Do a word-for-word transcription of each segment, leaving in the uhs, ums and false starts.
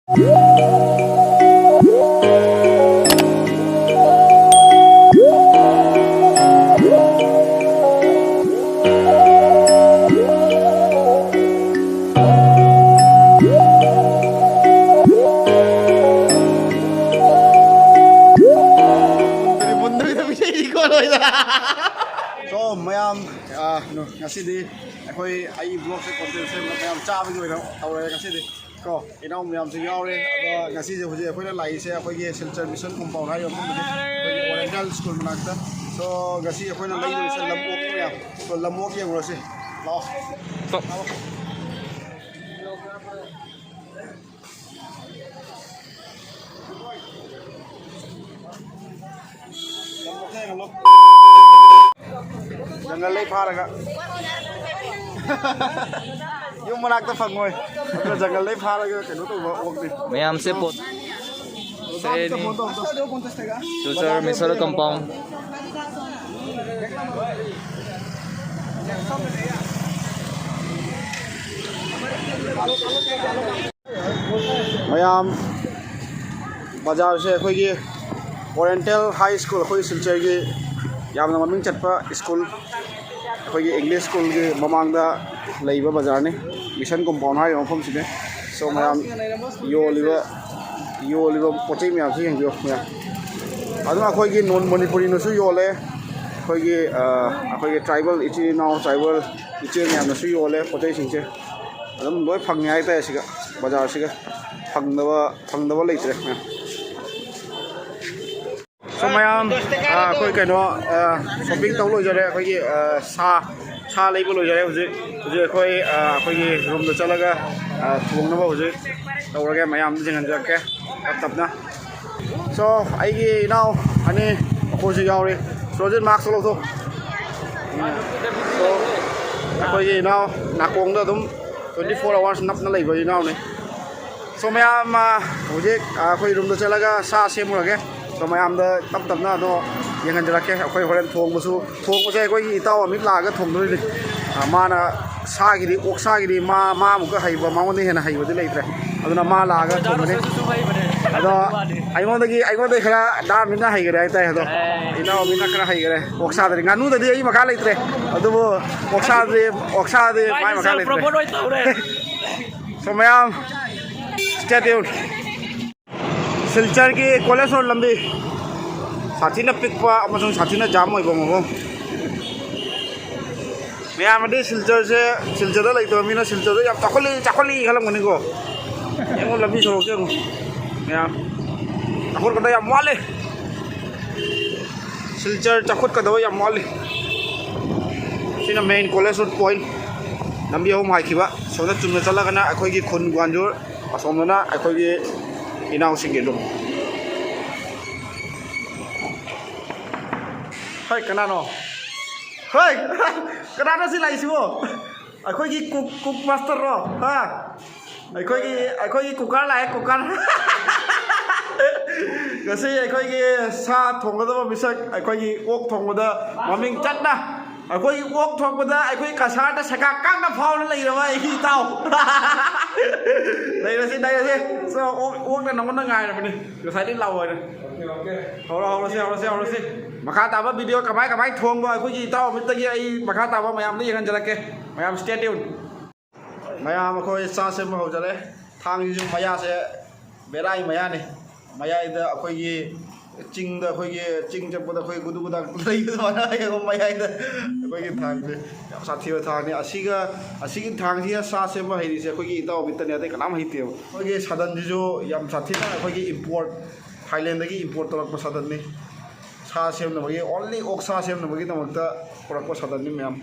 So, ꯃꯌꯥꯝ, ꯑ, ꯀꯩꯅꯣ, ꯉꯁꯤꯗꯤ ꯑꯩꯈꯣꯏ, ꯑꯩ vlogꯁꯦ content ꯁꯦꯝꯕ ꯃꯌꯥꯝ ꯆꯥꯕꯒꯤ ꯑꯣꯏꯅ ꯇꯧꯔꯦ ꯉꯁꯤꯗꯤ꯫ ꯀꯣ, ꯏꯅꯥꯎ ꯃꯌꯥꯝꯁꯨ ꯌꯥꯎꯔꯦ꯫ ꯑꯗꯣ ꯉꯁꯤꯁꯦ, ꯍꯧꯖꯤꯛ ꯑꯩꯈꯣꯏꯅ ꯂꯥꯛꯏꯁꯦ ꯑꯩꯈꯣꯏꯒꯤ ꯁꯤꯜꯆꯔ ꯃꯤꯁꯟ ꯀꯣꯝꯄꯥꯎꯟ ꯍꯥꯏꯔꯤꯕ ꯃꯐꯝꯗꯨꯅꯤ, ꯑꯩꯈꯣꯏꯒꯤ ꯑꯣꯔꯤꯌꯦꯟꯇꯦꯜ ꯁ꯭ꯀꯨꯜ ꯃꯅꯥꯛꯇ꯫ So, ꯉꯁꯤ ꯑꯩꯈꯣꯏꯅ ꯂꯩꯗꯣꯏꯁꯦ ꯂꯝꯑꯣꯛ ꯃꯌꯥꯝ꯫ So, ꯂꯝꯑꯣꯛ ꯌꯦꯡꯉꯨꯔꯁꯤ꯫ ꯂꯥꯛꯑꯣ꯫ ꯆꯣ꯫ ꯖꯪꯒꯜꯗꯩ ꯐꯥꯔꯒ꯫ ꯌꯨꯝ ꯃꯅꯥꯛꯇ ꯐꯪꯉꯣꯏ꯫ ꯑꯗꯨꯅ ꯖꯪꯒꯜꯗꯩ ꯐꯥꯔꯒ ꯀꯩꯅꯣ ꯇꯧꯕ ꯑꯣꯛꯅꯤ꯫ ꯃꯌꯥꯝꯁꯦ ꯄꯣꯠ ꯁꯦꯅꯤ꯫ ꯐꯣꯟ ꯇꯧ, ꯑꯝꯇ꯫ ꯁꯤꯜꯆꯔ ꯃꯤꯁꯟ ꯀꯣꯝꯄꯥꯎꯟ꯫ ꯃꯌꯥꯝ, ꯕꯖꯥꯔꯁꯦ ꯑꯩꯈꯣꯏꯒꯤ ꯑꯣꯔꯤꯌꯦꯟꯇꯦꯜ ꯍꯥꯏ ꯁ꯭ꯀꯨꯜ, ꯑꯩꯈꯣꯏ ꯁꯤꯜꯆꯔꯒꯤ ꯌꯥꯝꯅ ꯃꯃꯤꯡ ꯆꯠꯄ ꯁ꯭ꯀꯨꯜ, ꯑꯩꯈꯣꯏꯒꯤ ꯏꯪꯂꯤꯁ ꯁ꯭ꯀꯨꯜꯒꯤ ꯃꯃꯥꯡꯗ ꯂꯩꯕ ꯕꯖꯥꯔꯅꯤ, ꯃꯤꯁꯟ ꯀꯣꯝꯄꯥꯎꯟ ꯍꯥꯏꯔꯤꯕ ꯃꯐꯝꯁꯤꯅꯦ꯫ So, ꯃꯌꯥꯝ, ꯌꯣꯜꯂꯤꯕ, ꯌꯣꯜꯂꯤꯕ ꯄꯣꯠ ꯆꯩ ꯃꯌꯥꯝꯁꯤ ꯌꯦꯡꯕꯤꯌꯨ ꯃꯌꯥꯝ꯫ ꯑꯗꯨꯝ ꯑꯩꯈꯣꯏꯒꯤ ꯅꯣꯟ ꯃꯅꯤꯄꯨꯔꯤꯅꯁꯨ ꯌꯣꯜꯂꯦ, ꯑꯩꯈꯣꯏꯒꯤ, ꯑ, ꯑꯩꯈꯣꯏꯒꯤ ꯇ꯭ꯔꯥꯏꯕꯦꯜ ꯏꯆꯤꯜ ꯏꯅꯥꯎ, ꯇ꯭ꯔꯥꯏꯕꯦꯜ ꯏꯆꯦ ꯃꯌꯥꯝꯅꯁꯨ ꯌꯣꯜꯂꯦ ꯄꯣꯠ ꯆꯩꯁꯤꯡꯁꯦ꯫ ꯑꯗꯨꯝ ꯂꯣꯏ ꯐꯪꯉꯦ ꯍꯥꯏꯇꯥꯔꯦ ꯁꯤꯒ, ꯕꯖꯥꯔꯁꯤꯒ꯫ ꯐꯪꯗꯕ, ꯐꯪꯗꯕ ꯂꯩꯇ꯭ꯔꯦ ꯃꯌꯥꯝ꯫ So, ꯃꯌꯥꯝ, ꯑ, ꯑꯩꯈꯣꯏ ꯀꯩꯅꯣ, ꯑ, shopping ꯇꯧ ꯂꯣꯏꯖꯔꯦ꯫ ꯑꯩꯈꯣꯏꯒꯤ, ꯑ, ꯁꯥ, ꯁꯥ ꯂꯩꯕ ꯂꯣꯏꯖꯔꯦ꯫ ꯍꯧꯖꯤꯛ, ꯍꯧꯖꯤꯛ ꯑꯩꯈꯣꯏ, ꯑ, ꯑꯩꯈꯣꯏꯒꯤ roomꯗ ꯆꯠꯂꯒ, ꯑ, ꯊꯣꯡꯅꯕ ꯍꯧꯖꯤꯛ ꯇꯧꯔꯒꯦ꯫ ꯃꯌꯥꯝꯗ ꯌꯦꯡꯍꯟꯖꯔꯛꯀꯦ ꯇꯞ ꯇꯞꯅ꯫ So, ꯑꯩꯒꯤ ꯏꯅꯥꯎ ꯑꯅꯤ ꯑꯩꯈꯣꯏꯁꯨ ꯌꯥꯎꯔꯤ꯫ ꯁꯨꯔꯖꯤꯠ, mask ꯂꯧꯊꯣꯛ꯫ So, ꯑꯩꯈꯣꯏꯒꯤ ꯏꯅꯥꯎ ꯅꯥꯀꯣꯡꯗ ꯑꯗꯨꯝ twenty four hours ꯅꯞꯅ ꯂꯩꯕ ꯏꯅꯥꯎꯅꯤ꯫ So, ꯃꯌꯥꯝ, ꯑ, ꯍꯧꯖꯤꯛ, ꯑ, ꯑꯩꯈꯣꯏ roomꯗ ꯆꯠꯂꯒ ꯁꯥ ꯁꯦꯝꯃꯨꯔꯒꯦ꯫ So, ꯃꯌꯥꯝꯗ ꯇꯞ ꯇꯞꯅ ꯑꯗꯣ ꯌꯦꯡꯍꯟꯖꯔꯛꯀꯦ꯫ ꯑꯩꯈꯣꯏ ꯍꯣꯔꯦꯟ ꯊꯣꯡꯕꯁꯨ, ꯊꯣꯡꯕꯁꯦ ꯑꯩꯈꯣꯏꯒꯤ ꯏꯇꯥꯎ ꯑꯃꯤꯠ ꯂꯥꯛꯑꯒ ꯊꯣꯡꯗꯣꯔꯤꯅꯤ꯫ ꯑ, ꯃꯥꯅ ꯁꯥꯒꯤꯗꯤ, ꯑꯣꯛ ꯁꯥꯒꯤꯗꯤ ꯃꯥ, ꯃꯥ ꯑꯃꯨꯛꯀ ꯍꯩꯕ, ꯃꯉꯣꯟꯗ ꯍꯦꯟꯅ ꯍꯩꯕꯗꯤ ꯂꯩꯇ꯭ꯔꯦ꯫ ꯑꯗꯨꯅ ꯃꯥ ꯂꯥꯛꯑꯒ ꯊꯣꯡꯒꯅꯤ꯫ ꯑꯗꯣ ꯑꯩꯉꯣꯟꯗꯒꯤ ꯑꯩꯉꯣꯟꯗꯒꯤ ꯈꯔ ꯗꯥꯝꯁꯤꯅ ꯍꯩꯈꯔꯦ ꯍꯥꯏꯇꯥꯔꯦ꯫ ꯑꯗꯣ ꯏꯅꯥꯎꯕꯤꯅ ꯈꯔ ꯍꯩꯈꯔꯦ꯫ ꯑꯣꯛꯁꯥꯗꯗꯤ, ꯉꯥꯅꯨꯗꯗꯤ ꯑꯩ ꯃꯈꯥ ꯂꯩꯇ꯭ꯔꯦ꯫ ꯑꯗꯨꯕꯨ ꯑꯣꯛꯁꯥꯗꯤ ꯑꯣꯛꯁꯥꯗꯤ ꯃꯥꯏ ꯃꯈꯥ ꯂꯩꯇ꯭ꯔꯦ꯫ So ꯃꯌꯥꯝ, stay tuned꯫ ꯁꯤꯜꯆꯔꯒꯤ ꯀꯣꯂꯦꯖ ꯔꯣꯗ ꯂꯝꯕꯤ ꯁꯥꯊꯤꯅ ꯄꯤꯛꯄ ꯑꯃꯁꯨꯡ ꯁꯥꯊꯤꯅ ꯖꯥꯝ ꯑꯣꯏꯕ ꯃꯐꯝ꯫ ꯃꯌꯥꯝꯅꯗꯤ ꯁꯤꯜꯆꯔꯁꯦ, ꯁꯤꯜꯆꯔꯗ ꯂꯩꯇꯕ ꯃꯤꯅ ꯁꯤꯜꯆꯔꯗ ꯌꯥꯝ ꯆꯥꯎꯈꯠꯂꯤ, ꯆꯥꯎꯈꯠꯂꯤ ꯈꯜꯂꯝꯒꯅꯤꯀꯣ꯫ ꯌꯦꯡꯉꯣ, ꯂꯝꯕꯤ ꯁꯣꯔꯣꯛꯁꯦ ꯌꯦꯡꯉꯣ꯫ ꯃꯌꯥꯝ ꯆꯥꯎꯈꯠꯀꯗꯕ ꯌꯥꯝ ꯋꯥꯠꯂꯤ꯫ ꯁꯤꯜꯆꯔ ꯆꯥꯎꯈꯠꯀꯗꯕ ꯌꯥꯝ ꯋꯥꯠꯂꯤ꯫ ꯁꯤꯅ main college road point꯫ ꯂꯝꯕꯤ ꯑꯍꯨꯝ ꯍꯥꯏꯈꯤꯕ꯫ ꯁꯣꯝꯗ ꯆꯨꯝꯅ ꯆꯠꯂꯒꯅ ꯑꯩꯈꯣꯏꯒꯤ ꯈꯨꯟ ꯒ꯭ꯋꯥꯟꯖꯨꯔ, ꯑꯁꯣꯝꯗꯅ ꯑꯩꯈꯣꯏꯒꯤ ꯏꯅꯥꯎꯁꯤꯡꯒꯤ ꯌꯨꯝ꯫ ꯍꯣꯏ, ꯀꯅꯥꯅꯣ? ꯍꯣꯏ, ꯀꯅꯥꯅꯣ ꯁꯤ ꯂꯥꯛꯏꯁꯤꯕꯣ? ꯑꯩꯈꯣꯏꯒꯤ cook, cook master ꯔꯣ? ꯍꯥ? ꯑꯩꯈꯣꯏꯒꯤ, ꯑꯩꯈꯣꯏꯒꯤ cooker ꯂꯥꯛꯑꯦ, cooker꯫ ꯉꯁꯤ ꯑꯩꯈꯣꯏꯒꯤ ꯁꯥ ꯊꯣꯡꯒꯗꯕ ꯃꯤꯁꯛ, ꯑꯩꯈꯣꯏꯒꯤ ꯑꯣꯛ ꯊꯣꯡꯕꯗ ꯃꯃꯤꯡ ꯆꯠꯅ, ꯑꯩꯈꯣꯏꯒꯤ ꯑꯣꯛ ꯊꯣꯡꯕꯗ ꯑꯩꯈꯣꯏ ꯀꯁꯥꯔꯗ ꯁꯦꯒꯥꯛ ꯀꯥꯡꯅ ꯐꯥꯎꯅ ꯂꯩꯔꯕ ꯑꯩꯒꯤ ꯏꯇꯥꯎ꯫ ꯂꯩꯔꯁꯤ, ꯂꯩꯔꯁꯤ꯫ So, ꯑꯣꯛ, ꯑꯣꯛꯅ ꯅꯉꯣꯟꯗ ꯉꯥꯏꯔꯕꯅꯤ꯫ ꯉꯁꯥꯏꯗꯤ ꯂꯥꯛꯑꯣꯏꯅ꯫ ꯍꯧꯔꯣ, ꯍꯧꯔꯁꯤ, ꯍꯧꯔꯁꯤ, ꯍꯧꯔꯁꯤ꯫ ꯃꯈꯥ ꯇꯥꯕ video ꯀꯃꯥꯏ, ꯀꯃꯥꯏ ꯊꯣꯡꯕ ꯑꯩꯈꯣꯏꯒꯤ ꯏꯇꯥꯎ ꯑꯃꯤꯠꯇꯒꯤ ꯑꯩ ꯃꯈꯥ ꯇꯥꯕ ꯃꯌꯥꯝꯗ ꯌꯦꯡꯍꯟꯖꯔꯛꯀꯦ꯫ ꯃꯌꯥꯝ stay tuned꯫ ꯃꯌꯥꯝ ꯑꯩꯈꯣꯏ ꯆꯥꯛ ꯁꯦꯝꯕ ꯍꯧꯖꯔꯦ꯫ ꯊꯥꯡꯁꯤꯁꯨ ꯃꯌꯥꯁꯦ ꯕꯦꯔꯥꯒꯤ ꯃꯌꯥꯅꯤ꯫ ꯃꯌꯥꯏꯗ ꯑꯩꯈꯣꯏꯒꯤ ꯆꯤꯡꯗ, ꯑꯩꯈꯣꯏꯒꯤ ꯆꯤꯡ ꯆꯠꯄꯗ ꯑꯩꯈꯣꯏ ꯒꯨꯗꯨ ꯒꯨꯗꯥ ꯂꯩꯕ ꯑꯗꯨꯃꯥꯏꯅ ꯃꯌꯥꯏꯗ ꯑꯩꯈꯣꯏꯒꯤ ꯊꯥꯡꯁꯦ ꯌꯥꯝ ꯁꯥꯊꯤꯕ ꯊꯥꯡꯅꯤ꯫ ꯑꯁꯤꯒ, ꯑꯁꯤꯒꯤ ꯊꯥꯡꯁꯤꯒ ꯁꯥ ꯁꯦꯝꯕ ꯍꯩꯔꯤꯁꯦ ꯑꯩꯈꯣꯏꯒꯤ ꯏꯇꯥꯎ ꯑꯃꯤꯠꯇꯅꯤ, ꯑꯇꯩ ꯀꯅꯥꯝ ꯍꯩꯇꯦꯕ꯫ ꯑꯩꯈꯣꯏꯒꯤ ꯁꯥꯗꯟꯁꯤꯁꯨ ꯌꯥꯝ ꯁꯥꯊꯤꯅ ꯑꯩꯈꯣꯏꯒꯤ import, ꯊꯥꯏꯂꯦꯟꯗꯒꯤ import ꯇꯧꯔꯛꯄ ꯁꯥꯗꯟꯅꯤ꯫ ꯁꯥ ꯁꯦꯝꯅꯕꯒꯤ, only ꯑꯣꯛ ꯁꯥ ꯁꯦꯝꯅꯕꯒꯤꯗꯃꯛꯇ ꯄꯨꯔꯛꯄ ꯁꯥꯗꯟꯅꯤ ꯃꯌꯥꯝ꯫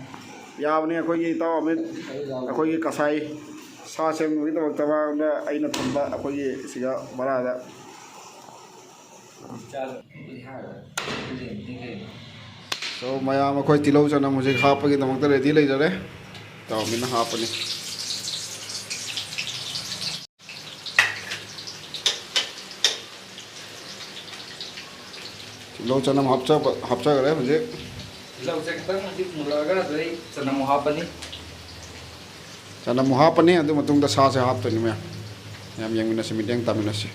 ꯌꯥꯕꯅꯤ ꯑꯩꯈꯣꯏꯒꯤ ꯏꯇꯥꯎ ꯑꯃꯤꯠ, ꯑꯩꯈꯣꯏꯒꯤ ꯀꯁꯥꯏ ꯁꯥ ꯁꯦꯝꯅꯕꯒꯤꯗꯃꯛꯇ ꯃꯉꯣꯟꯗ ꯑꯩꯅ ꯊꯝꯕ ꯑꯩꯈꯣꯏꯒꯤ ꯁꯤꯒ ꯚꯔꯥꯗ꯫ So, ꯃꯌꯥꯝ ꯑꯩꯈꯣꯏ ꯇꯤꯜꯍꯧ ꯆꯅꯝ ꯍꯧꯖꯤꯛ ꯍꯥꯞꯄꯒꯤꯗꯃꯛꯇ ready ꯂꯩꯖꯔꯦ꯫ ꯏꯇꯥꯎ ꯑꯃꯤꯠꯅ ꯍꯥꯞꯄꯅꯤ꯫ ꯇꯤꯜꯍꯧ ꯆꯅꯝ ꯍꯥꯞꯆꯕ, ꯍꯥꯞꯆꯈ꯭ꯔꯦ ꯍꯧꯖꯤꯛ꯫ ꯇꯤꯜꯍꯧꯁꯦ ꯈꯤꯇꯪ ꯍꯧꯖꯤꯛ ꯃꯨꯜꯂꯛꯑꯒ ꯑꯗꯨꯗꯩ ꯆꯅꯝ ꯑꯃꯨꯛ ꯍꯥꯞꯄꯅꯤ꯫ ꯆꯅꯝ ꯑꯃꯨꯛ ꯍꯥꯞꯄꯅꯤ, ꯑꯗꯨ ꯃꯇꯨꯡꯗ ꯁꯥꯁꯦ ꯍꯥꯞꯇꯣꯏꯅꯤ ꯃꯌꯥꯝ꯫ ꯃꯌꯥꯝ ꯌꯦꯡꯃꯤꯟꯅꯁꯤ, ꯃꯤꯠꯌꯦꯡ ꯇꯥꯃꯤꯟꯅꯁꯤ꯫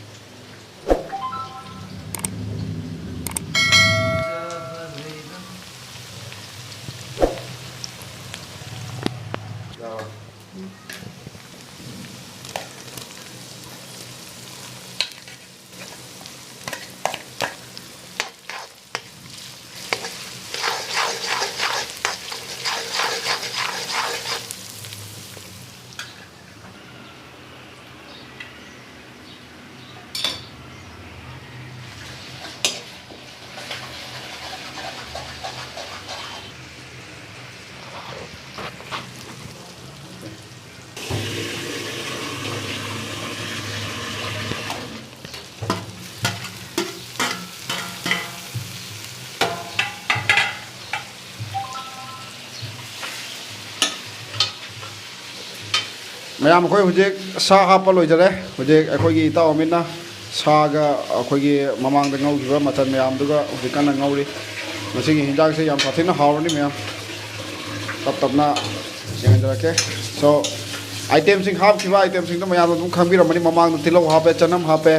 ꯃꯌꯥꯝ, ꯑꯩꯈꯣꯏ ꯍꯧꯖꯤꯛ ꯁꯥ ꯍꯥꯞꯄ ꯂꯣꯏꯖꯔꯦ꯫ ꯍꯧꯖꯤꯛ ꯑꯩꯈꯣꯏꯒꯤ ꯏꯇꯥꯎ ꯑꯃꯅ ꯁꯥꯒ ꯑꯩꯈꯣꯏꯒꯤ ꯃꯃꯥꯡꯗ ꯉꯧꯈꯤꯕ ꯃꯆꯜ ꯃꯌꯥꯝꯗꯨꯒ ꯍꯧꯖꯤꯛ ꯀꯟꯅ ꯉꯧꯔꯤ꯫ ꯃꯁꯤꯒꯤ ꯍꯤꯟꯖꯥꯡꯁꯦ ꯌꯥꯝ ꯁꯥꯊꯤꯅ ꯍꯥꯎꯔꯅꯤ ꯃꯌꯥꯝ꯫ ꯇꯞ ꯇꯞꯅ ꯌꯦꯡꯍꯟꯖꯔꯛꯀꯦ꯫ So, itemꯁꯤꯡ, ꯍꯥꯞꯈꯤꯕ itemꯁꯤꯡꯗꯣ ꯃꯌꯥꯝꯅ ꯑꯗꯨꯝ ꯈꯪꯕꯤꯔꯝꯃꯅꯤ꯫ ꯃꯃꯥꯡꯗ ꯇꯤꯜꯍꯧ ꯍꯥꯞꯄꯦ, ꯆꯅꯝ ꯍꯥꯞꯄꯦ,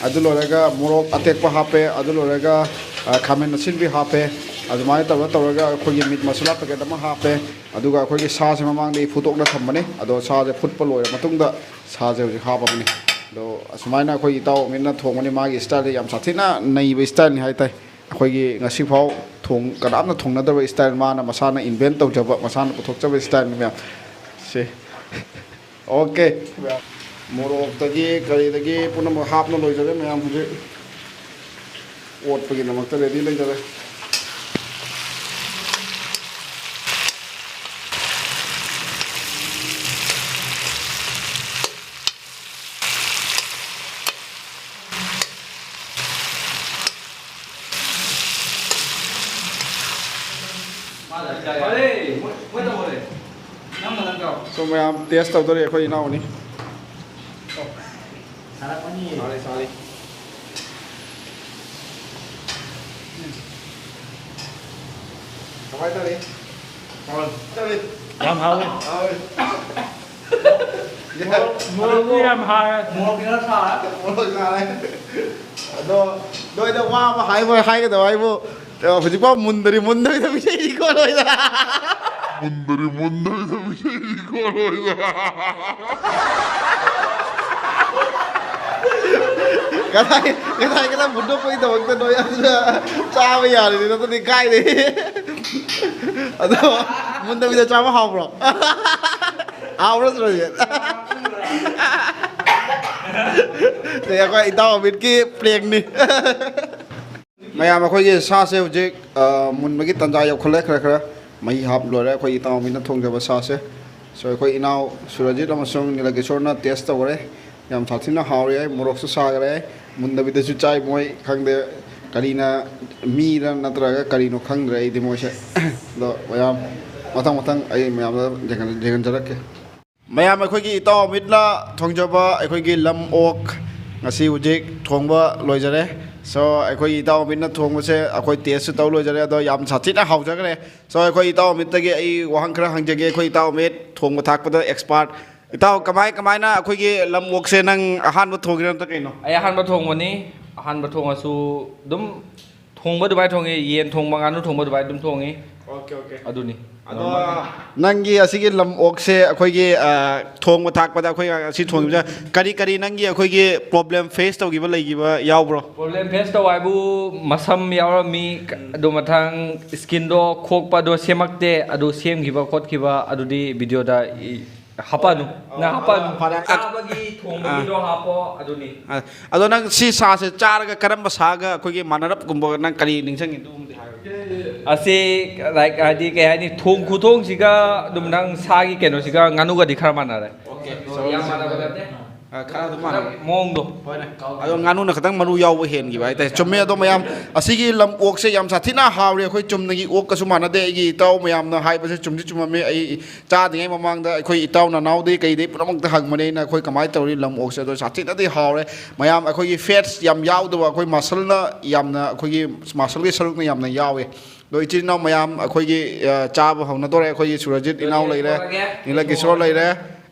ꯑꯗꯨ ꯂꯣꯏꯔꯒ ꯃꯣꯔꯣꯛ ꯑꯇꯦꯛꯄ ꯍꯥꯞꯄꯦ, ꯑꯗꯨ ꯂꯣꯏꯔꯒ, ꯑ, ꯈꯥꯃꯦꯟ ꯑꯁꯤꯟꯕꯤ ꯍꯥꯞꯄꯦ꯫ ꯑꯗꯨꯃꯥꯏꯅ ꯇꯧꯔ ꯇꯧꯔꯒ ꯑꯩꯈꯣꯏꯒꯤ meat masala packet ꯑꯃ ꯍꯥꯞꯄꯦ꯫ ꯑꯗꯨꯒ ꯑꯩꯈꯣꯏꯒꯤ ꯁꯥꯁꯦ ꯃꯃꯥꯡꯗ ꯑꯩ ꯐꯨꯠꯇꯣꯛꯅ ꯊꯝꯕꯅꯦ, ꯑꯗꯣ ꯁꯥꯁꯦ ꯐꯨꯠꯄ ꯂꯣꯏꯔ ꯃꯇꯨꯡꯗ ꯁꯥꯁꯦ ꯍꯧꯖꯤꯛ ꯍꯥꯞꯄꯕꯅꯤ꯫ ꯑꯗꯣ ꯑꯁꯨꯃꯥꯏꯅ ꯑꯩꯈꯣꯏꯒꯤ ꯏꯇꯥꯎ ꯑꯃꯅ ꯊꯣꯡꯕꯅꯤ꯫ ꯃꯥꯒꯤ styleꯁꯦ ꯌꯥꯝ ꯁꯥꯊꯤꯅ ꯅꯩꯕ styleꯅꯤ ꯍꯥꯏ ꯇꯥꯏ꯫ ꯑꯩꯈꯣꯏꯒꯤ ꯉꯁꯤꯐꯥꯎ ꯊꯣꯡ-, ꯀꯅꯥꯝꯅ ꯊꯣꯡꯅꯗꯕ style, ꯃꯥꯅ ꯃꯁꯥꯅ invent ꯇꯧꯖꯕ, ꯃꯁꯥꯅ ꯄꯨꯊꯣꯛꯆꯕ styleꯅꯤ ꯃꯌꯥꯝ꯫ ꯁꯦ꯫ Okay꯫ ꯃꯣꯔꯣꯛꯇꯒꯤ ꯀꯔꯤꯗꯒꯤ ꯄꯨꯝꯅꯃꯛ ꯍꯥꯞꯅ ꯂꯣꯏꯖꯔꯦ ꯃꯌꯥꯝ꯫ ꯍꯧꯖꯤꯛ ꯑꯣꯠꯄꯒꯤꯗꯃꯛꯇ ready ꯂꯩꯖꯔꯦ꯫ So, ꯃꯌꯥꯝ test ꯇꯧꯗꯣꯔꯤ ꯑꯩꯈꯣꯏ ꯏꯅꯥꯎꯅꯤ꯫ ꯁꯥꯔꯛꯄꯅꯤ꯫ ꯁꯥꯔꯦ, ꯁꯥꯔꯦ꯫ ꯀꯃꯥꯏ ꯇꯧꯔꯤ? ꯍꯥꯎꯔꯦ꯫ ꯇꯧꯔꯤ꯫ ꯌꯥꯝ ꯍꯥꯎꯋꯦ꯫ ꯍꯥꯎꯔꯦ꯫ ꯃꯣꯔꯣꯛ, ꯃꯣꯔꯣꯛꯇꯤ ꯌꯥꯝ ꯍꯥꯏ꯫ ꯃꯣꯔꯣꯛꯇꯤ ꯈꯔ ꯁꯥꯔꯦ꯫ ꯃꯣꯔꯣꯛ ꯁꯥꯔꯦ꯫ ꯑꯗꯣ ꯅꯣꯏꯗ ꯋꯥ ꯑꯃ ꯍꯥꯏꯕ ꯍꯥꯏꯒꯗꯕ ꯍꯥꯏꯕꯨ, ꯍꯧꯖꯤꯛꯐꯥꯎ ꯃꯨꯟꯗꯔꯤ, ꯃꯨꯟꯗꯔꯤꯗ ꯄꯤꯖꯩꯅꯤꯀꯣ ꯅꯣꯏꯗ꯫ ꯃꯨꯟꯗꯔꯤ, ꯃꯨꯟꯗꯔꯤꯗ ꯄꯤꯖꯩꯅꯤꯀꯣ ꯅꯣꯏꯗ꯫ ꯉꯁꯥꯏ, ꯉꯁꯥꯏ ꯈꯛꯇ ꯃꯨꯟꯗꯣꯛꯄꯒꯤꯗꯃꯛꯇ ꯅꯣꯏ ꯑꯗꯨꯗ ꯆꯥꯕ ꯌꯥꯔꯤꯅꯤ, ꯅꯠꯇ꯭ꯔꯗꯤ ꯀꯥꯏꯗꯩ? ꯑꯗꯣ ꯃꯨꯟꯗꯕꯤꯗ ꯆꯥꯕ ꯍꯥꯎꯕ꯭ꯔꯣ? ꯍꯥꯎꯕ꯭ꯔꯣ ꯁꯨꯔꯖꯤꯠ? ꯁꯤ ꯑꯩꯈꯣꯏ ꯏꯇꯥꯎ ꯑꯃꯤꯠꯀꯤ prankꯅꯤ꯫ ꯃꯌꯥꯝ, ꯑꯩꯈꯣꯏꯒꯤ ꯁꯥꯁꯦ ꯍꯧꯖꯤꯛ, ꯑ, ꯃꯨꯟꯕꯒꯤ ꯇꯥꯟꯖꯥ ꯌꯧꯈꯠꯂꯦ꯫ ꯈꯔ ꯈꯔ ꯃꯍꯤ ꯍꯥꯞ ꯂꯣꯏꯔꯦ ꯑꯩꯈꯣꯏ ꯏꯇꯥꯎ ꯑꯃꯤꯠꯅ ꯊꯣꯡꯖꯕ ꯁꯥꯁꯦ꯫ So, ꯑꯩꯈꯣꯏ ꯏꯅꯥꯎ ꯁꯨꯔꯖꯤꯠ ꯑꯃꯁꯨꯡ ꯅꯤꯂꯀꯤꯁꯣꯔꯅ taste ꯇꯧꯈꯔꯦ꯫ ꯌꯥꯝ ꯁꯥꯊꯤꯅ ꯍꯥꯎꯔꯦ꯫ ꯃꯣꯔꯣꯛꯁꯨ ꯁꯥꯈꯔꯦ꯫ ꯃꯨꯟꯗꯕꯤꯗꯁꯨ ꯆꯥꯏ ꯃꯣꯏ꯫ ꯈꯪꯗꯦ ꯀꯔꯤꯅ, ꯃꯤꯔ ꯅꯠꯇ꯭ꯔꯒ ꯀꯔꯤꯅꯣ ꯈꯪꯗ꯭ꯔꯦ ꯑꯩꯗꯤ ꯃꯣꯏꯁꯦ꯫ ꯑꯗꯣ ꯃꯌꯥꯝ, ꯃꯊꯪ ꯃꯊꯪ ꯑꯩ ꯃꯌꯥꯝꯗ ꯌꯦꯡꯍꯟ-, ꯌꯦꯡꯍꯟꯖꯔꯛꯀꯦ꯫ ꯃꯌꯥꯝ, ꯑꯩꯈꯣꯏꯒꯤ ꯏꯇꯥꯎ ꯑꯃꯤꯠꯅ ꯊꯣꯡꯖꯕ ꯑꯩꯈꯣꯏꯒꯤ ꯂꯝ ꯑꯣꯛ ꯉꯁꯤ ꯍꯧꯖꯤꯛ ꯊꯣꯡꯕ ꯂꯣꯏꯖꯔꯦ꯫ So, ꯑꯩꯈꯣꯏꯒꯤ ꯏꯇꯥꯎ ꯑꯃꯤꯠꯅ ꯊꯣꯡꯕꯁꯦ ꯑꯩꯈꯣꯏ tasteꯁꯨ ꯇꯧ ꯂꯣꯏꯖꯔꯦ꯫ ꯑꯗꯣ ꯌꯥꯝ ꯁꯥꯊꯤꯅ ꯍꯥꯎꯖꯈ꯭ꯔꯦ꯫ So, ꯑꯩꯈꯣꯏ ꯏꯇꯥꯎ ꯑꯃꯤꯠꯇꯒꯤ ꯑꯩ ꯋꯥꯍꯪ ꯈꯔ ꯍꯪꯖꯒꯦ꯫ ꯑꯩꯈꯣꯏ ꯏꯇꯥꯎ ꯑꯃꯤꯠ ꯊꯣꯡꯕ ꯊꯥꯛꯄꯗ expert꯫ ꯏꯇꯥꯎ, ꯀꯃꯥꯏ ꯀꯃꯥꯏꯅ ꯑꯩꯈꯣꯏꯒꯤ ꯂꯝ ꯑꯣꯛꯁꯦ ꯅꯪ ꯑꯍꯥꯟꯕ ꯊꯣꯡꯉꯤꯔꯣ ꯅꯠꯇ꯭ꯔ ꯀꯩꯅꯣ? ꯑꯩ ꯑꯍꯥꯟꯕ ꯊꯣꯡꯕꯅꯤ꯫ ꯑꯍꯥꯟꯕ ꯊꯣꯡꯉꯁꯨ ꯑꯗꯨꯝ ꯊꯣꯡꯕ ꯑꯗꯨꯃꯥꯏꯅ ꯊꯣꯡꯉꯤ꯫ ꯌꯦꯟ ꯊꯣꯡꯕ, ꯉꯥꯅꯨ ꯊꯣꯡꯕ ꯑꯗꯨꯃꯥꯏꯅ ꯑꯗꯨꯝ ꯊꯣꯡꯉꯤ꯫ Okay, okay. ꯑꯗꯨꯅꯤ꯫ ꯑꯗꯣ ꯅꯪꯒꯤ ꯑꯁꯤꯒꯤ ꯂꯝ ꯑꯣꯛꯁꯦ ꯑꯩꯈꯣꯏꯒꯤ, ꯑ, ꯊꯣꯡꯕ ꯊꯥꯛꯄꯗ ꯑꯩꯈꯣꯏ ꯑꯁꯤ ꯊꯣꯡꯉꯤꯕꯁꯦ ꯀꯔꯤ ꯀꯔꯤ ꯅꯪꯒꯤ ꯑꯩꯈꯣꯏꯒꯤ problem face ꯇꯧꯈꯤꯕ ꯂꯩꯈꯤꯕ ꯌꯥꯎꯕ꯭ꯔꯣ? Problem face ꯇꯧꯕ ꯍꯥꯏꯕꯨ ꯃꯁꯝ ꯌꯥꯎꯔꯝꯃꯤ, ꯎꯝ꯫ ꯑꯗꯨ ꯃꯊꯪ skinꯗꯣ ꯈꯣꯛꯄꯗꯣ ꯁꯦꯝꯃꯛꯇꯦ, ꯑꯗꯨ ꯁꯦꯝꯈꯤꯕ ꯈꯣꯠꯈꯤꯕ ꯑꯗꯨꯗꯤ videoꯗ ꯏ-, ꯍꯥꯄꯛꯑꯅꯨ꯫ ꯅꯪ ꯍꯥꯄꯛꯑꯅꯨ꯫ ꯐꯔꯦ꯫ ꯆꯥꯕꯒꯤ ꯊꯣꯡꯕꯒꯤꯗꯣ ꯍꯥꯞꯄꯣ, ꯑꯗꯨꯅꯤ꯫ ꯑ, ꯑꯗꯣ ꯅꯪ ꯁꯤ ꯁꯥꯁꯦ ꯆꯥꯔꯒ ꯀꯔꯝꯕ ꯁꯥꯒ ꯑꯩꯈꯣꯏꯒꯤ ꯃꯥꯟꯅꯔꯞꯀꯨꯝꯕ ꯅꯪ ꯀꯔꯤ ꯅꯤꯡꯁꯤꯡꯉꯤ? ꯑꯗꯨꯒꯨꯝꯕꯗꯤ ꯍꯥꯏꯔꯣ꯫ ꯑꯁꯤ, like, ꯍꯥꯏꯗꯤ ꯀꯩ ꯍꯥꯏꯅꯤ, ꯊꯣꯡ ꯈꯨꯊꯣꯡꯁꯤꯒ ꯑꯗꯨꯝ ꯅꯪ ꯁꯥꯒꯤ ꯀꯩꯅꯣꯁꯤꯒ ꯉꯥꯅꯨꯒꯗꯤ ꯈꯔ ꯃꯥꯟꯅꯔꯦ꯫ Okay, so ꯌꯥꯝ ꯃꯥꯟꯅꯕ ꯅꯠꯇꯦ꯫ ꯑ, ꯈꯔ ꯑꯗꯨꯝ ꯃꯥꯟꯅꯕ꯫ ꯃꯑꯣꯡꯗꯣ꯫ ꯍꯣꯏꯅꯦ꯫ ꯑꯗꯣ ꯉꯥꯅꯨꯅ ꯈꯤꯇꯪ ꯃꯔꯨ ꯌꯥꯎꯕ ꯍꯦꯟꯈꯤꯕ ꯍꯥꯏꯇꯥꯔꯦ꯫ ꯆꯨꯝꯃꯦ꯫ ꯑꯗꯣ ꯃꯌꯥꯝ, ꯑꯁꯤꯒꯤ ꯂꯝ ꯑꯣꯛꯁꯦ ꯌꯥꯝ ꯁꯥꯊꯤꯅ ꯍꯥꯎꯔꯦ꯫ ꯑꯩꯈꯣꯏ ꯆꯨꯝꯅꯒꯤ ꯑꯣꯛꯀꯁꯨ ꯃꯥꯟꯅꯗꯦ꯫ ꯑꯩꯒꯤ ꯏꯇꯥꯎ ꯃꯌꯥꯝꯅ ꯍꯥꯏꯕꯁꯦ ꯆꯨꯝꯗꯤ ꯆꯨꯝꯃꯝꯃꯦ꯫ ꯑꯩ ꯆꯥꯗ꯭ꯔꯤꯉꯩ ꯃꯃꯥꯡꯗ ꯑꯩꯈꯣꯏ ꯏꯇꯥꯎ ꯅꯅꯥꯎꯗꯩ ꯀꯩꯗꯩ ꯄꯨꯝꯅꯃꯛꯇ ꯍꯪꯕꯅꯦ ꯑꯩꯅ, ꯑꯩꯈꯣꯏ ꯀꯃꯥꯏꯅ ꯇꯧꯔꯤ ꯂꯝ ꯑꯣꯛꯁꯦ꯫ ꯑꯗꯣ ꯁꯥꯊꯤꯅꯗꯤ ꯍꯥꯎꯔꯦ꯫ ꯃꯌꯥꯝ, ꯑꯩꯈꯣꯏꯒꯤ fats ꯌꯥꯝ ꯌꯥꯎꯗꯕ, ꯑꯩꯈꯣꯏ muscleꯅ ꯌꯥꯝꯅ, ꯑꯩꯈꯣꯏꯒꯤ muscleꯒꯤ ꯁꯔꯨꯛꯅ ꯌꯥꯝꯅ ꯌꯥꯎꯋꯦ꯫ ꯑꯗꯣ ꯏꯆꯤꯜ ꯏꯅꯥꯎ ꯃꯌꯥꯝ, ꯑꯩꯈꯣꯏꯒꯤ, ꯑ, ꯆꯥꯕ ꯍꯧꯅꯗꯣꯔꯦ꯫ ꯑꯩꯈꯣꯏꯒꯤ ꯁꯨꯔꯖꯤꯠ ꯏꯅꯥꯎ ꯂꯩꯔꯦ, ꯅꯤꯂꯀꯤꯁꯣꯔ ꯂꯩꯔꯦ꯫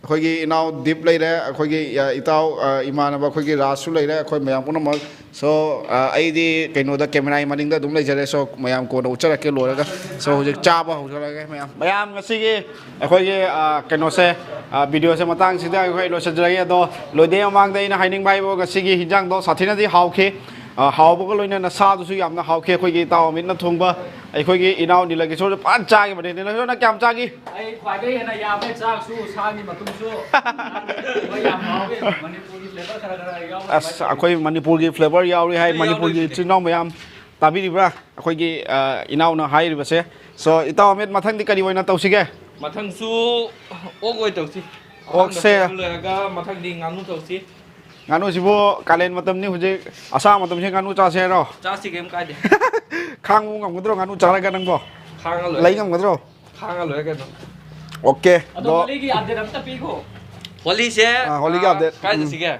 ꯑꯩꯈꯣꯏꯒꯤ ꯏꯅꯥꯎ ꯗꯤꯞ ꯂꯩꯔꯦ, ꯑꯩꯈꯣꯏꯒꯤ, ꯑ, ꯏꯇꯥꯎ, ꯑ, ꯏꯃꯥꯟꯅꯕ ꯑꯩꯈꯣꯏꯒꯤ ꯔꯥꯖꯁꯨ ꯂꯩꯔꯦ, ꯑꯩꯈꯣꯏ ꯃꯌꯥꯝ ꯄꯨꯝꯅꯃꯛ꯫ So, ꯑ, ꯑꯩꯗꯤ ꯀꯩꯅꯣꯗ, ꯀꯦꯃꯦꯔꯥꯒꯤ ꯃꯅꯤꯡꯗ ꯑꯗꯨꯝ ꯂꯩꯖꯔꯦ꯫ So, ꯃꯌꯥꯝ ꯀꯣꯟꯅ ꯎꯠꯆꯔꯛꯀꯦ ꯂꯣꯏꯔꯒ꯫ So, ꯍꯧꯖꯤꯛ ꯆꯥꯕ ꯍꯧꯖꯔꯒꯦ ꯃꯌꯥꯝ꯫ ꯃꯌꯥꯝ, ꯉꯁꯤꯒꯤ ꯑꯩꯈꯣꯏꯒꯤ, ꯑ, ꯀꯩꯅꯣꯁꯦ, ꯑ, videoꯁꯦ ꯃꯇꯥꯡꯁꯤꯗ ꯑꯩꯈꯣꯏ ꯂꯣꯏꯁꯤꯟꯖꯔꯒꯦ꯫ ꯑꯗꯣ ꯂꯣꯏꯗ꯭ꯔꯤꯉꯩ ꯃꯃꯥꯡꯗ ꯑꯩꯅ ꯍꯥꯏꯅꯤꯡꯕ ꯍꯥꯏꯕꯨ, ꯉꯁꯤꯒꯤ ꯍꯤꯟꯖꯥꯡꯗꯣ ꯁꯥꯊꯤꯅꯗꯤ ꯍꯥꯎꯈꯤ꯫ ꯑ, ꯍꯥꯎꯕꯒ ꯂꯣꯏꯅꯅ ꯁꯥꯗꯨꯁꯨ ꯌꯥꯝꯅ ꯍꯥꯎꯈꯤ꯫ ꯑꯩꯈꯣꯏꯒꯤ ꯏꯇꯥꯎ ꯑꯃꯤꯠꯅ ꯊꯣꯡꯕ, ꯑꯩꯈꯣꯏꯒꯤ ꯏꯅꯥꯎ ꯅꯤꯂꯀꯤꯁꯣꯔꯁꯨ ꯐꯖꯅ ꯆꯥꯈꯤꯕꯅꯦ꯫ ꯅꯤꯂꯀꯤꯁꯣꯔꯅ ꯀꯌꯥꯝ ꯆꯥꯈꯤ? ꯑꯩ ꯈ꯭ꯋꯥꯏꯗꯒꯤ ꯍꯦꯟꯅ ꯌꯥꯝꯃꯦ, ꯆꯥꯛꯁꯨ, ꯁꯥꯒꯤ ꯃꯇꯨꯝꯁꯨ꯫ ꯍꯣꯏ, ꯌꯥꯝ ꯍꯥꯎꯋꯦ꯫ ꯃꯅꯤꯄꯨꯔꯒꯤ flavour ꯈꯔ ꯈꯔ ꯌꯥꯎꯕ ꯑꯁ, ꯑꯩꯈꯣꯏ ꯃꯅꯤꯄꯨꯔꯒꯤ flavour ꯌꯥꯎꯔꯤ ꯍꯥꯏ꯫ ꯃꯅꯤꯄꯨꯔꯒꯤ ꯏꯆꯤꯜ ꯏꯅꯥꯎ ꯃꯌꯥꯝ, ꯇꯥꯕꯤꯔꯤꯕ꯭ꯔꯥ? ꯑꯩꯈꯣꯏꯒꯤ, ꯑ, ꯏꯅꯥꯎꯅ ꯍꯥꯏꯔꯤꯕꯁꯦ꯫ So, ꯏꯇꯥꯎ ꯑꯃꯤꯠ, ꯃꯊꯪꯗꯤ ꯀꯔꯤ ꯑꯣꯏꯅ ꯇꯧꯁꯤꯒꯦ? ꯃꯊꯪꯁꯨ ꯑꯣꯛ ꯑꯣꯏ ꯇꯧꯁꯤ꯫ ꯑꯣꯛꯁꯦ꯫ ꯑꯍꯥꯟꯕ ꯂꯣꯏꯔꯒ ꯃꯊꯪꯗꯤ ꯉꯥꯅꯨ ꯇꯧꯁꯤ꯫ ꯉꯥꯅꯨꯁꯤꯕꯨ ꯀꯥꯂꯦꯟ ꯃꯇꯝꯅꯤ ꯍꯧꯖꯤꯛ, ꯑꯁꯥ ꯃꯇꯝꯁꯤ ꯉꯥꯅꯨ ꯆꯥꯁꯦ ꯍꯥꯏꯔꯣ? ꯆꯥꯁꯤ, ꯀꯩꯝ ꯀꯥꯏꯗꯦ꯫ ꯈꯥꯡꯕ ꯉꯝꯒꯗ꯭ꯔꯣ ꯉꯥꯅꯨ ꯆꯥꯔꯒ ꯅꯪꯕꯣ? ꯈꯥꯡꯉ ꯂꯣꯏꯔꯦ꯫ ꯂꯩ ꯉꯝꯒꯗ꯭ꯔꯣ? ꯈꯥꯡꯉ ꯂꯣꯏꯔꯦ ꯀꯩꯅꯣ꯫ OK, ꯑꯗꯣ ꯑꯗꯣ ꯍꯣꯂꯤꯒꯤ update ꯑꯝꯇ ꯄꯤꯈꯣ꯫ ꯍꯣꯂꯤꯁꯦ, ꯑꯥ, ꯍꯣꯂꯤꯒꯤ ꯑꯥ, update꯫ ꯀꯥꯏ ꯎꯝ꯫ ꯆꯠꯁꯤꯒꯦ?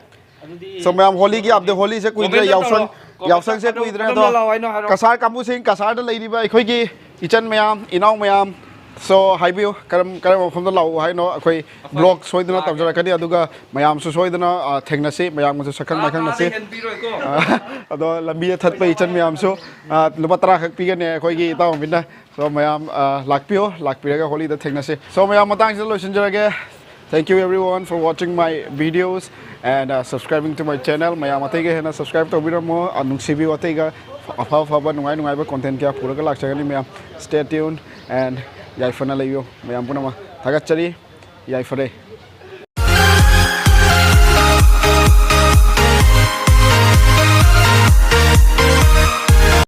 ꯑꯗꯨꯗꯤ So, ꯃꯌꯥꯝ, ꯍꯣꯂꯤꯒꯤ update, ꯍꯣꯂꯤꯁꯦ ꯀꯨꯏꯗ꯭ꯔꯦ, comment ꯌꯥꯎꯁꯪ, ꯇꯧꯔꯣ꯫ Comment ꯌꯥꯎꯁꯪꯁꯦ ꯇꯧꯔꯣ꯫ ꯀꯨꯏꯗ꯭ꯔꯦ꯫ ꯀꯔꯝꯕ ꯑꯗꯣ ꯂꯥꯛꯑꯣ ꯍꯥꯏꯅꯣ ꯍꯥꯏꯔꯣ꯫ ꯀꯁꯥꯔ ꯀꯥꯡꯕꯨꯁꯤꯡ, ꯀꯁꯥꯔꯗ ꯂꯩꯔꯤꯕ ꯑꯩꯈꯣꯏꯒꯤ ꯏꯆꯟ ꯃꯌꯥꯝ, ꯏꯅꯥꯎ ꯃꯌꯥꯝ, so, ꯍꯥꯏꯕꯤꯌꯨ, ꯀꯔꯝ, ꯀꯔꯝꯕ ꯃꯐꯝꯗ ꯂꯥꯛꯑꯣ ꯍꯥꯏꯅꯣ? ꯑꯩꯈꯣꯏ ꯑꯩꯈꯣꯏ vlog ꯁꯣꯏꯗꯅ ꯂꯥꯛꯑꯒꯦ꯫ ꯇꯧꯖꯔꯛꯀꯅꯤ, ꯑꯗꯨꯒ ꯃꯌꯥꯝꯁꯨ ꯁꯣꯏꯗꯅ, ꯑ, ꯊꯦꯡꯅꯁꯤ, ꯃꯌꯥꯝꯒꯁꯨ ꯁꯛꯈꯪ ꯂꯥꯛꯑꯀꯥꯟꯗ ꯃꯥꯏꯈꯪꯅꯁꯤ꯫ ꯍꯦꯟꯕꯤꯔꯣꯏꯀꯣ꯫ ꯑ, ꯑꯗꯣ ꯂꯝꯕꯤꯗ ꯊꯠꯄ ꯏꯆꯟ ꯃꯌꯥꯝꯁꯨ, ꯑ, ꯂꯨꯄꯥ ꯇꯔꯥ ꯈꯛ ꯄꯤꯒꯅꯤ ꯑꯩꯈꯣꯏꯒꯤ ꯏꯇꯥꯎ ꯑꯃꯤꯠꯅ꯫ So, ꯃꯌꯥꯝ, ꯑ, ꯂꯥꯛꯄꯤꯌꯣ, ꯂꯥꯛꯄꯤꯔꯒ ꯍꯣꯂꯤꯗ ꯊꯦꯡꯅꯁꯤ꯫ So, ꯃꯌꯥꯝ, ꯃꯇꯥꯡꯁꯤꯗ ꯂꯣꯏꯁꯤꯟꯖꯔꯒꯦ꯫ Thank you everyone for watching my videos and, uh, subscribing to my channel. ꯃꯌꯥꯝ ꯑꯇꯩꯒ ꯍꯦꯟꯅ subscribe ꯇꯧꯕꯤꯔꯝꯃꯣ꯫ ꯑ, ꯅꯨꯡꯁꯤꯕꯤꯌꯨ ꯑꯇꯩꯒ꯫ ꯑꯐ ꯑꯐꯕ ꯅꯨꯡꯉꯥꯏ ꯅꯨꯡꯉꯥꯏꯕ content ꯀꯌꯥ ꯄꯨꯔꯒ ꯂꯥꯛꯆꯒꯅꯤ ꯃꯌꯥꯝ꯫ Stay tuned and ꯌꯥꯏꯐꯅ ꯂꯩꯌꯨ ꯃꯌꯥꯝ ꯄꯨꯝꯅꯃꯛ꯫ ꯊꯥꯒꯠꯆꯔꯤ꯫ ꯌꯥꯏꯐꯔꯦ꯫